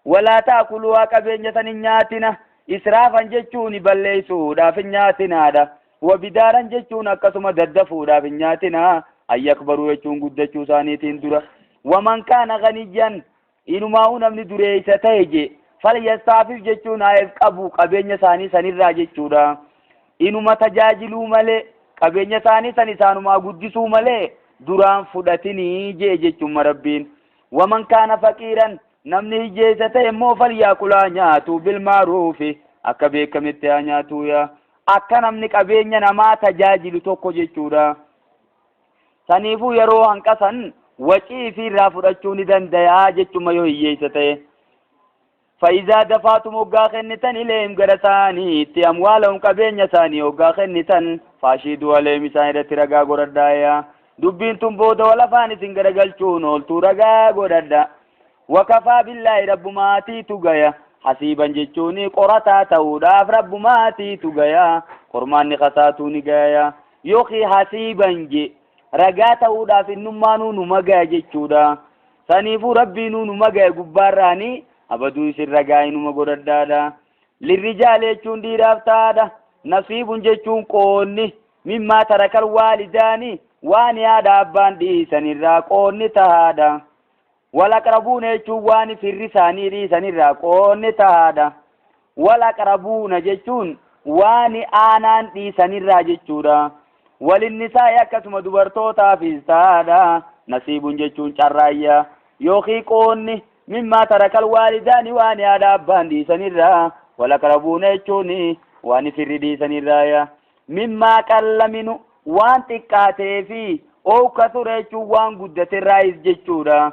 Walaa ta'kuluhaa qabeenya san hin nyaatina. Israafan jechuun balleessuudhaaf hin nyaatinaadha. Wabidaaran jechuun akkasuma daddafuudhaaf hin nyaatina. An yakbaruu jechuun guddachuu isaaniitiin dura. Waman kaana ganiyyan inumaa'uu namni dureessa ta'e je falyastaafif jechuun haa if qabu qabeenya isaanii sanirraa jechuudha. Inuma tajaajiluu malee qabeenya isaanii san isaanumaa guddisuu malee duraan fudhatinii jee jechuun Rabbiin. Waman kaana faqiiran Namni hiyyeessa ta'e immoo falyaakul haa nyaatu bilmaaruufi akka beekametti haa nyaatu yaa akka namni qabeenya namaa tajaajilu tokko jechuudha. Saniifuu yeroo hanqasan wacii fi irraa fudhachuu ni danda'a jechuma yoo hiyyeessa ta'e. Fayizaa dafaatum hoggaa kennitan ileehim gara isaaniitti amwaalahum qabeenya isaanii hoggaa kennitan Faashiiduu aleem isaan irratti ragaa godhadhaaya. Dubbiin tun booda wal afaan isin garagalchuun ooltuu ragaa godhadha. Wakafaa billaahi rabbumaatiitu gaya. Hasiiban jechuun qorataa ta'uudhaaf rabbumaatiitu gaya. Qormaanni kasaatuu ni gaya. Yookiin hasiiban je ragaa ta'uudhaaf innummaanuu numa gaya jechuudha. Saniifuu rabbiinuu numa gaya gubbaarraanii abaduu isin ragaa inuma godhadhaadha. Lirrijaal jechuun dhiiraaf ta'aadha. Nasiibun jechuun qoonni mimmaa tarakal waalidaani waan yaada abbaan dhiisanirraa qoonni tahaadha. Wal aqrabuuna jechuun waan firri isaanii dhiisanirraa qoonni tahaadha. Wal aqrabuuna jechuun waan aanaan dhiisanirraa jechuudha. Walinnisaa'i akkasuma dubartootaafis tahaadha. Nasiibun jechuun carraayya yookiin qoonni mimmaa tarakal waalidaani waan yaada abbaan dhiisanirraa. Wal aqrabuuna jechuun waan firri dhiisanirraa. Mimmaa qalla minu waan xiqqaatee fi ooka ture jechuun waan guddaterraayis jechuudha.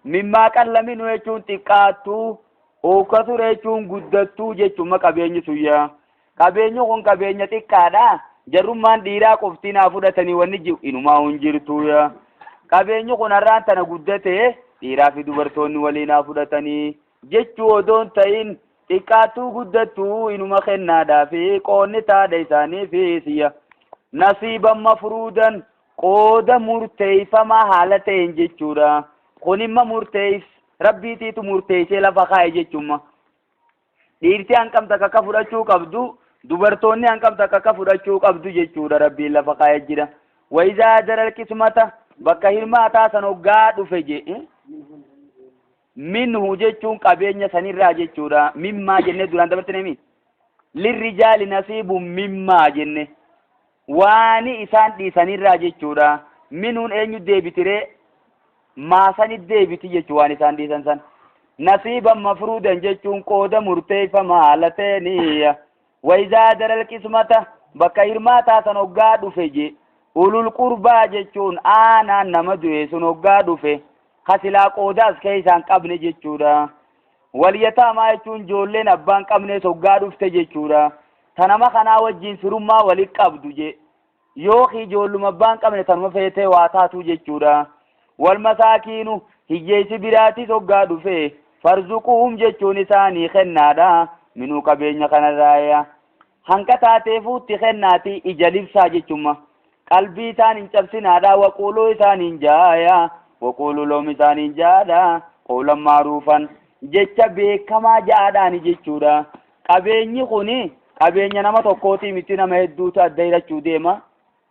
Mimmaa qalla minu jechuun xiqqaattuu ooka ture jechuun guddattuu jechuun qabeenyi suyyaa. Qabeenyi kun qabeenya xiqqaadha. Jarrummaan dhiiraa qofti naa fudhatanii wanni jiru inumaa hin jirtuya. Qabeenyi kun har'aan tana guddate dhiiraa fi dubartoonni waliin haa fudhatanii jechuu odoon ta'in xiqqaattuu guddattuu inuma kennaadhaa fi qoonni taadha isaanii fi siya. Nasiiban mafruudan qooda murteeffamaa haala ta'een jechuudha. Kun imma murteess rabbiitiitu murteessee lafa kaa'e jechuudha. Dhiirti hanqam takka akka fudhachuu qabdu dubartoonni hanqam takka akka fudhachuu qabdu jechuudha rabbiin lafa kaa'ee jira. Wayizaa daral qismata bakka hirmaataa san hoggaa dhufe je minhu jechuun qabeenya sanirraa jechuudha. Mimmaa jenne duraan dabartine mi? Lirrijaali nasiibu mimmaa jenne waani isaan dhiisanirraa jechuudha. Minuun eenyu deebitiree maasanit deebiti jechuu waan isaan dhiisan san. Nasiiban mafruudan jechuun qooda murteeffamaa haala ta'eeniyya. Wayizaa daral qismata bakka hirmaataa san hoggaa dhufe je ulul qurbaa jechuun aanaan nama du'e sun hoggaa dhufe kasilaa qoodaas keessaan qabne jechuudha. Walyataamaa jechuun ijoolleen abbaan qabnes hoggaa dhufte jechuudha. Tanama kanaa wajjin firummaa walit qabdu je yookiin ijoolluma abbaan qabne tanuma feetee waa taatu jechuudha. Wal masaakiinu hiyyeessi biraatis hoggaa dhufe farzuquhum jechuun isaanii kennaadha. Minuu qabeenya kanarraa hanqa taateefuutti kennaati ija libsaa jechuudha. Qalbii isaan hin cabsinaadha. Waquuluu isaan hin jaaya. Waquuluu loom isaan hin jaadha. Qawlan maaruufan jecha beekamaa ja'aadhaani jechuudha. Qabeenyi kuni qabeenya nama tokkooti miti nama hedduutu adda hidhachuu deema.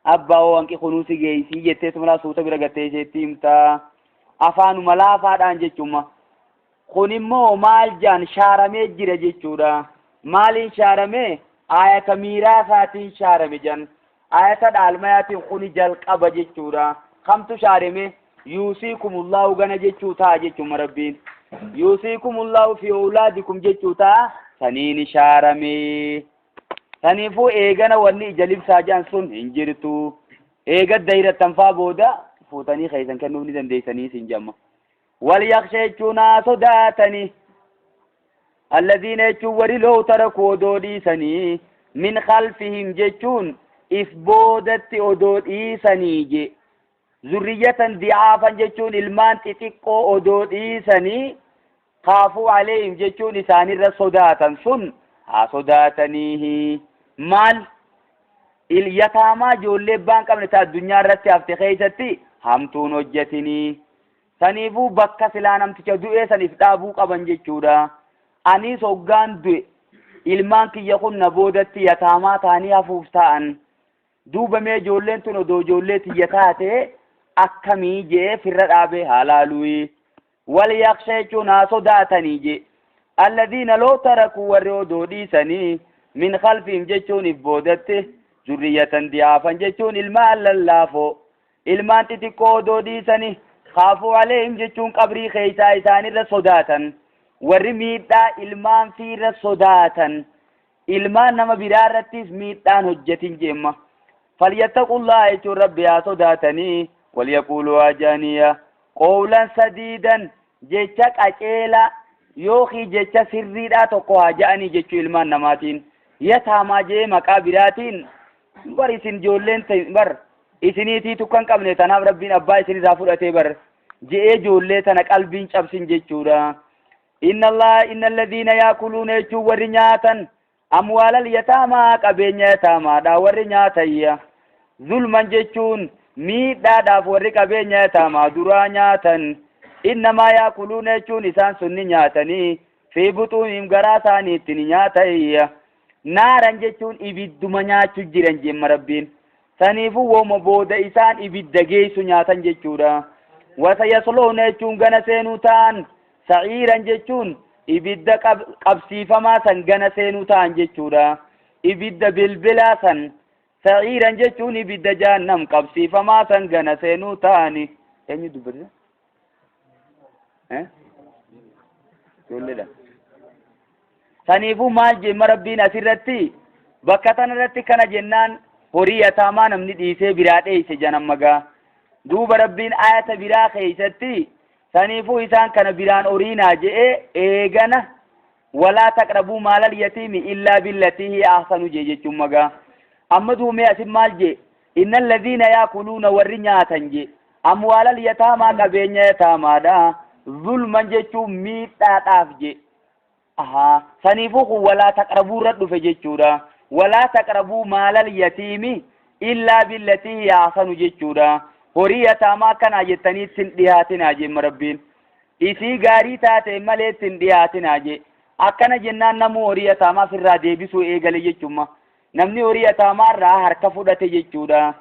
Abbaa hoo hanqi kunuunsi geessii jettee tumala suuta bira gattee isheetti himtaa. Afaanuma laafaadhaan jechuudha. Kun immoo maal jaan shaaramee jira jechuudha. Maaliin shaaramee? Ayata miiraasaatiin shaarame jan. Ayata dhaalmayaatiin kuni jalqaba jechuudha. Kamtu shaarame? Yuusiikumullahu gana jechuu ta'a jechuudha rabbiin. Yuusiikumullahu fi awlaadikum jechuu ta'a. Saniin shaarame. Saniifuu eegana wanni ija libsaa jedhan sun hin jirtu. Eega dayrattan faa booda fuutanii keessan kennuuf ni dandeessanii siin jamma. Wal yaksha jechuun haa sodaatanii. Alladhiina jechuun warri loo tarakuu odoo dhiisanii min khalfihim jechuun if boodatti odoo dhiisanii je. Zurriyyatan di'aafan jechuun ilmaan xixiqqoo odoo dhiisanii kaafuu aleehim jechuun isaanirra sodaatan sun haa sodaataniihi. Maal? Yataamaa ijoollee abbaan qabne ta addunyaa irratti hafte keessatti hamtuun hojjetinii. Saniifuu bakka silaa namticha du'ee saniif dhaabuu qaban jechuudha. Anis hoggaan du'e ilmaan kiyya kun na boodatti yataamaa ta'anii hafuuf ta'an. Duuba mee ijoolleen tun odoo ijoollee tiyya taate akkamii jee firra dhaabee haa laaluyi. Wal yaksha jechuun haa sodaatanii je. Alladhiina loo tarakuu warri odoo dhiisanii min khalfihim jechuun if boodatti zurriyyatan di'aafan jechuun ilmaan lallaafoo ilmaan xixiqqoo odoo dhiisanii kaafuu aleehim jechuun qabrii keessaa isaanirra sodaatan warri miidhaa ilmaan fiirra sodaatan ilmaan nama biraa irrattis miidhaan hojjetin jeemma. Falyattaqullaha jechuun rabbi haa sodaatanii walyaquuluu hajaaniya qawlan sadiidan jecha qaceelaa yookiin jecha sirriidhaa tokko haa ja'anii jechuu ilmaan namaatiin. Yataamaa jee maqaa biraatiin Bar isin ijoolleen bar isiniitiitu kan qabne, tanaaf Rabbiin abbaa isinirraa fudhatee bar je'ee ijoollee tana qalbiin cabsin jechuudha. Inna Allah inna alladhiina yaakuluuna jechuun warri nyaatan amwaalal yataamaa, qabeenya yataamaadha warri nyaatayya, zulman jechuun miidhaadhaaf warri qabeenya yataamaa duraa nyaatan, innamaa yaakuluuna jechuun isaan sun ni nyaatanii, fi buxuunihim garaa isaaniitti ni nyaatayya, naaran jechuun ibidduma nyaachuu jiran jemma Rabbiin. Saniifuu wooma booda isaan ibidda geessu nyaatan jechuudha. Wasayasloona jechuun gana seenuu ta'an, sa'iiran jechuun ibidda qabsiifamaa san gana seenuu ta'an jechuudha. Ibidda bilbilaa san, sa'iiran jechuun ibidda jahannam qabsiifamaa san gana seenuu ta'ani. Eenyu dubbata? Ijoolleedha. Saniifuu maal jemma Rabbiin asirratti bakka tanarratti? Kana jennaan horii yataamaa namni dhiisee biraa dheeyse janan magaa. Duuba Rabbiin ayata biraa keeysatti saniifuu isaan kana biraan horiinaa je'ee eegana walaa taqrabuu maalal yatiimi illaa billatii hiya ahsanu jee jechuun magaa. Amma duumee asin maal jee? Inna alladhiina yaakuluuna, warri nyaatan jee, amwaalal yataamaa, qabeenya yataamaadha, zulman jechuun miidhaadhaaf jee. Ahaa, saniifuu kun walaa taqrabuu irra dhufe jechuudha. Walaa taqrabuu maalal yatiimi illaa billatii hiya ahsanu jechuudha. Horii yataamaa akkanaa jettanii ittiin dhihaatinaa jemma Rabbiin. Isii gaarii taate malee ittiin dhihaatinaa jee. Akkana jennaan namuu horii yataamaa ofirraa deebisuu eegale jechumma. Namni horii yataamaa irraa harka fudhate jechuudha.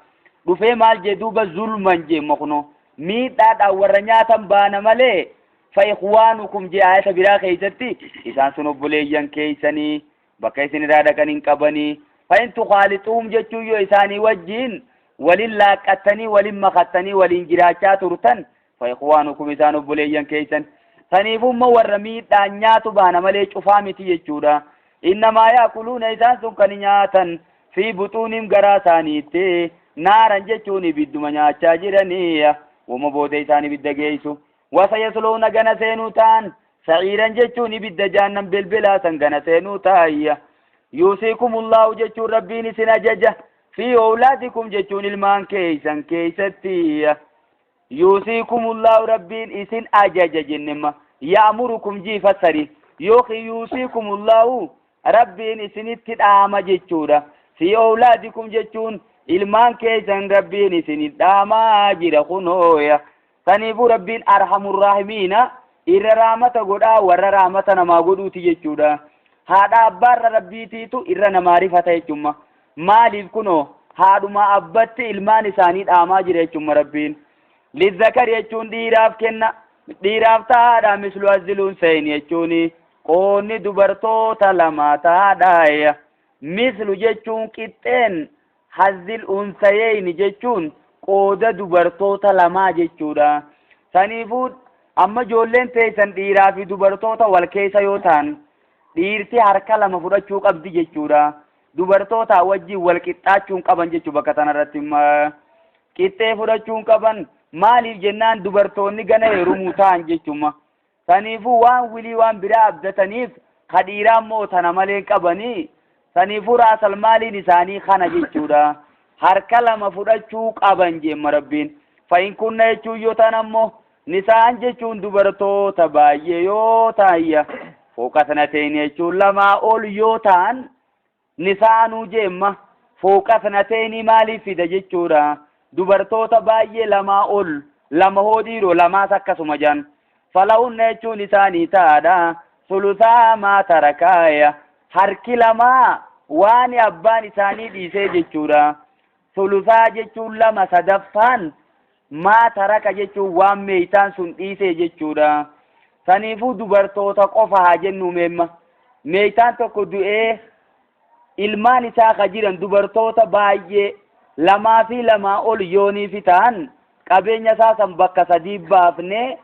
Dhufee maal jee duuba? Zulman jemma kuno. Miidhaadhaan warra nyaatan baana malee, fa ikhwaanukum jee ayata biraa keessatti, isaan sun obboleeyyan keeysanii, bakka isin irraa dhaqan hin qabanii. Fa in tukhaalixuhum jechuun yoo isaanii wajjiin walin laaqqattanii, walin makattanii, waliin jiraachaa turtan, fa ikhwaanukum, isaan obboleeyyan keeysan. Saniifuu immoo warra miidhaan nyaatu baana malee cufaa miti jechuudha. Innamaa yaakuluuna, isaan sun kan nyaatan, fi buxuunim garaa isaaniitti, naaran jechuun ibidduma nyaachaa jiranii, wama booda isaan ibidda geessu. Wasayasloona gana seenuu ta'an, sa'iiran jechuun ibidda jahannam bilbilaa san gana seenuu ta'ayya. Yuusiikumullaahu jechuun Rabbiin isin ajaja, fi awlaadikum jechuun ilmaan keeysan keeysatti. Yuusiikumullaahu Rabbiin isin ajaja jennemma, ya'murukum jii fassari, yookiin yuusiikumullaahu Rabbiin isinitti dhaama jechuudha. Fi awlaadikum jechuun ilmaan keeysan Rabbiin isinit dhaamaa jira kunooya. Saniifuu Rabbiin arhamurraahimiina, irra raamata godhaa warra raamata namaa godhuuti jechuudha. Haadha abbaarra Rabbiitiitu irra namaa rifata jechumma. Maaliif? Kunoo haadhuma abbatti ilmaan isaanii dhaamaa jira jechumma Rabbiin. Lizzakari jechuun dhiiraaf kenna, dhiiraaf tahaadha, mislu hazzil unsayni jechuun qoonni dubartoota lama tahaadha. Mislu jechuun qixxeen, hazzil unsayeyni jechuun qooda dubartoota lamaa jechuudha. Saniifuu amma ijoolleen teessan dhiiraa fi dubartoota wal keessa yoo ta'an, dhiirti harka lama fudhachuu qabdi jechuudha. Dubartoota wajjin wal qixxaachuun qaban jechuu, bakka tanarratti qixxee fudhachuun qaban. Maaliif jennaan dubartoonni gana heerumuu ta'an jechuma. Saniifuu waan wilii waan biraa abdataniif, ka dhiiraa immoo tana malee qabanii, saniifuu raasal maaliin isaanii kana jechuudha. Harka lama fudhachuu qaban jemma Rabbiin. Fa'in kunna jechuun yoo ta'an ammoo, nisaan jechuun dubartoota baay'ee yoo ta'an, fooqa sanateen jechuun lamaa ol yoo ta'an, nisaanuu jeemma. Fooqa sanateenii maaliif fida jechuudha? Dubartoota baay'ee, lamaa ol, lama hoo dhiiroo lamaas akkasuma jan. Falahunna jechuun isaanii ta'aadha sulusaa maa tarakaaya, harki lamaa waan abbaan isaanii dhiisee jechuudha. Sulusaa jechuun lama sadaffaan, maa taraka jechuun waan meeytaan sun dhiisee jechuudha. Saniifuu dubartoota qofa haa jennu meemma. Meeytaan tokko du'ee ilmaan isaa ka jiran dubartoota baay'ee, lamaa fi lamaa ol yoonii fi ta'an, qabeenya isaa san bakka sadii baafnee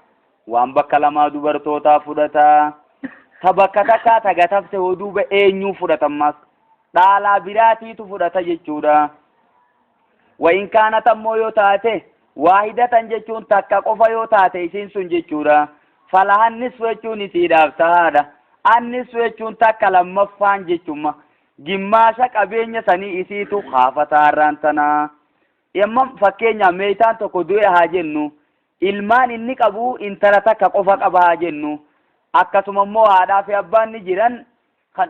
waan bakka lamaa dubartootaa fudhata. Ta bakka takkaa tagatafte hoo duuba eenyuu fudhatammas? Dhaalaa biraatiitu fudhata jechuudha. Wayin kaanat ammoo yoo taate, waahidatan jechuun takka qofa yoo taate isiin sun jechuudha. Falahan nisfu jechuun isiidhaaf tahaadha. Annisfu jechuun takka lammaffaan jechumma. Gimmaasha qabeenya sanii isiitu kaafataa har'aan tanaa. Yamma fakkeenyaaf meeytaan tokko du'e haa jennu. Ilmaan inni qabu intala takka qofa qaba haa jennu. Akkasuma immoo haadhaa fi abbaan ni jiran,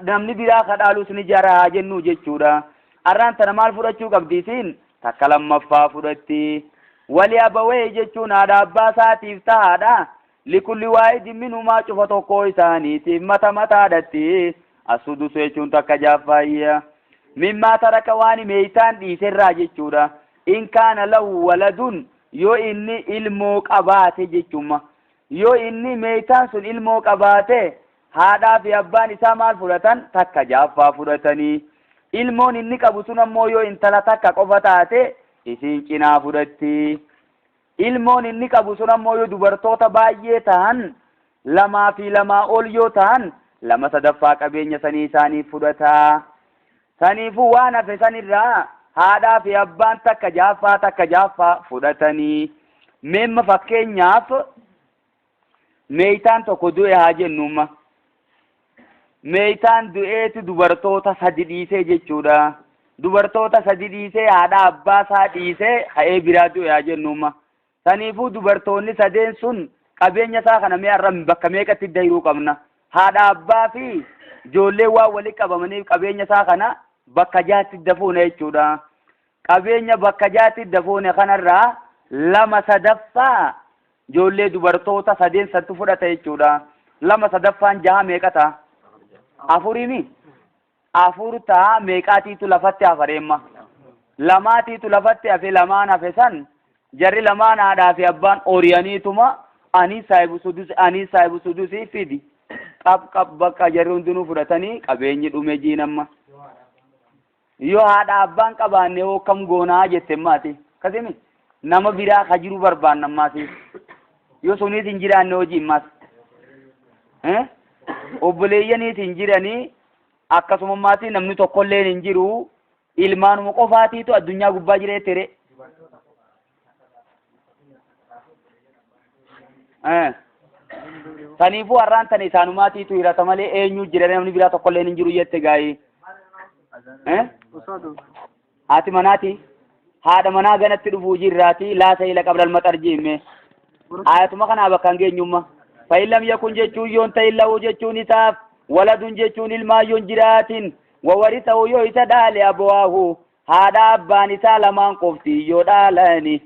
namni biraa ka dhaalus ni jira haa jennu jechuudha. Har'aan tana maal fudhachuu qabdi isiin? Takka lammaffaa fudhatti. Wali abawee jechuun haadha abbaa isaatiif tahaadha. Likulli waahidin minhumaa cufa tokkoo isaaniitiif mata mataadhatti. Assudusu jechuun takka jaaffaayya. Mimmaa taraka waan meeytaan dhiiserraa jechuudha. In kaana lahu waladun, yoo inni ilmoo qabaate jechuudha. Yoo inni meeytaan sun ilmoo qabaate, haadhaa fi abbaan isaa maal fudhatan? Takka jaaffaa fudhatanii. Ilmoon inni qabu sun ammoo yoo intala takka qofa taate isiin cinaa fudhatti. Ilmoon inni qabu sun ammoo yoo dubartoota baay'ee ta'an, 2 fi 2 ol yoo ta'an, 2 sadaffaa qabeenya sanii isaanii fudhataa. Saniifuu waan hafe sanirraa haadhaa fi abbaan takka jaaffaa takka jaaffaa fudhatanii. Meemma fakkeenyaaf meeytaan tokko du'e haa jennumma. Meeytaan du'eeti dubartoota 3 dhiisee jechuudha. Dubartoota 3 dhiisee haadha abbaa isaa dhiisee ka'ee biraa du'e haa jennumma. Saniifuu dubartoonni 3 sun qabeenya isaa kana mee har'a bakka meeqatti dayiruu qabna? Haadha abbaa fi ijoollee waan walitti qabamaniif qabeenya isaa kana bakka 6tti dafuune jechuudha. Qabeenya bakka 6tti dafuune kanarraa 2 sadaffaa ijoollee dubartoota 3 santu fudhata jechuudha. 2 sadaffaan 6 meeqa ta'a? Afuriimi? 4 ta'a. Meeqaatiitu lafatti hafareemma? 2tiitu lafatti hafe. 2 hafe san jarri 2 haadhaa fi abbaan oriyaniituma ani saahibu sudusi ani saahibu sudusi fidi qab qab bakka jarri hundinuu fudhatanii qabeenyi dhume jiinamma. Yoo haadha abbaan qabaanne hoo kam goonaa jette maati? Kasimi nama biraa ka jiru barbaanna maati. Yoo sunis hin jiraanne hojii maas. Obboleeyyaniis hin jiranii, akkasuma maatii namni tokkolleen hin jiru. Ilmaanuma qofaatiitu addunyaa gubbaa jira jettee. Saniifuu har'aan tana isaanumaatiitu hirata malee eenyu jira namni biraa tokkolleen hin jiru jette gaa'ii. Haati manaati. Haadha manaa ganatti dhufuu jirraati. Laa sa'ila qabla al-maxar jiimme. Ayatuma kanaa bakka hin geenyumma. Fa'in lam yakun jechuun yoon ta'in lahu jechuun isaaf waladun jechuun ilmaan yoon jiraatin wawarisahu yoo isa dhaale abawaahu haadha abbaan isaa lamaan qofti yoo dhaalani.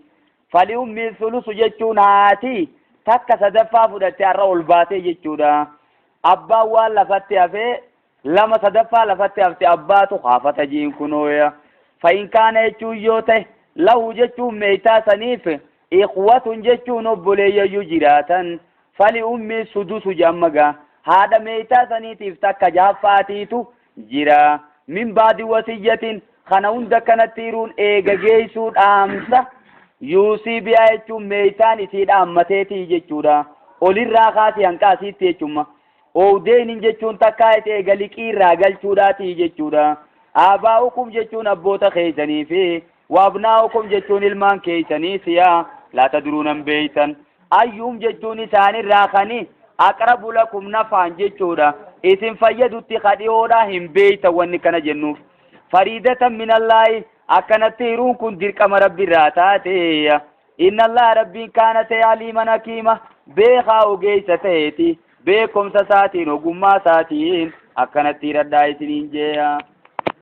Fali ummi sulusu jechuun haati takka sadaffaa fudhatte har'a ol baatee jechuudha. Abbaan waan lafatti hafee 2 sadaffaa lafatti hafte abbaatu kaafata jiin kunooya. Fa'in kaana jechuun yoo ta'e lahu jechuun meeytaa saniif ikhwatun jechuun obboleeyyayyuu jiraatan fali ummi sudusu jammaga haadha meeytaa saniitiif takka jaaffaatiitu jira. Min baadi wasiyyatin kana hunda kanatti hiruun eega geessuu dhaamsa yuusii biyaa jechuun meeytaan isii dhaammateetii jechuudha. Olirraa kaasii hanqa asiitti jechuudha. Oowdeeniin jechuun takkaa itti eega liqii irraa galchuudhaatii jechuudha. Aabaa'ukum jechuun abboota keessanii fi waabnaa'ukum jechuun ilmaan keessanii siyaa laata duruu nan beeytan. Ayyuum jechuun isaanirraa kani aqrabu lakum nafaan jechuudha. Isin fayyadutti kadhiyoodhaa hin beeytan wanni kana jennuuf. Fariidatan minallaahi akkanatti hiruun kun dirqama rabbi irraa taate. Inna Allah rabbiin kaana ta'e aliiman hakiima beekaa ogeessa ta'eeti. Beekumsa isaatiin ogummaa isaatiin akkanatti hiradhaa isiniin jeeya.